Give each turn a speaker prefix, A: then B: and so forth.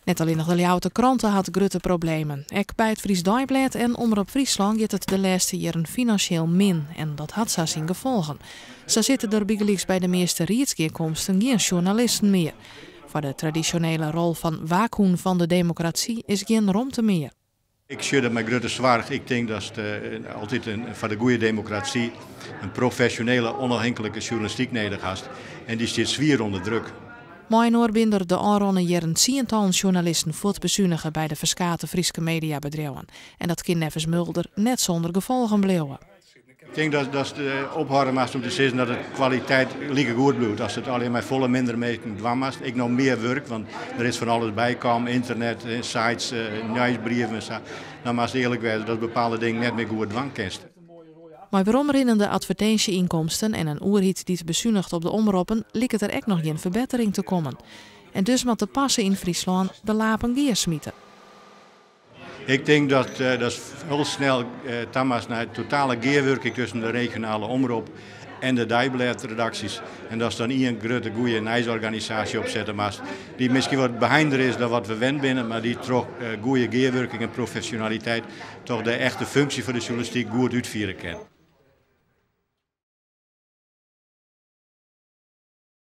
A: Net allinnich de Ljouwerter Krante hat grutte problemen. Ek by it Friesch Deiblêd en Omrop Fryslân giet it de lêste jierren finansjeel min en dat hat sa syn gefolgen. Sa sitte der bygelyks by de measte riedsgearkomsten gjin sjoernalisten mear. Foar de tradisjonele rol fan waakhûn fan de demokrasy is gjin romte mear.
B: Ik sjoch dat mei grutte soarch. Ik tink dat altyd foar de goede demokrasy in profesjonele, ûnôfhinklike sjoernalistyk nedich hast. En dy stiet swier ûnder druk.
A: Mei-inoar binne der de ôfrûne jierren tsientallen sjoernalisten fuortbesunige by de ferskate Fryske mediabedriuwen. En dat kin neffens Mulder net sûnder gefolgen bliuwe.
B: Ik tink dat datst ophâlde moatst om te sizzen dat it kwaliteit like goed bliuwt. Ast it allegear mei folle minder minsken dwaan moatst, ek noch mear wurk, want der is fan alles bykaam, ynternet, sites, nijsbrieven en sa. Dan moatst earlik wêze datst bepaalde dingen net mear goed dwaan kinst.
A: Mei weromrinnende advertinsje-ynkomsten en in oerheid dy't besuniget op de omroppen, liket der ek noch gjin ferbettering te kommen. En dus moat de parse yn Fryslân de lapen gearsmite.
B: Ik tink dat dat hiel snel ta moatst nei totale gearwurking tusken de regionale omrop en de deiblêdredaksjes. En datst dan ien grutte goede nijsorganisaasje opsette moatst, dy't miskien wat beheinder is dan wat we wend binne, mar dy't troch goede gearwurking en profesjonaliteit toch de echte funksje foar de sjoernalistyk goed útfiere kin.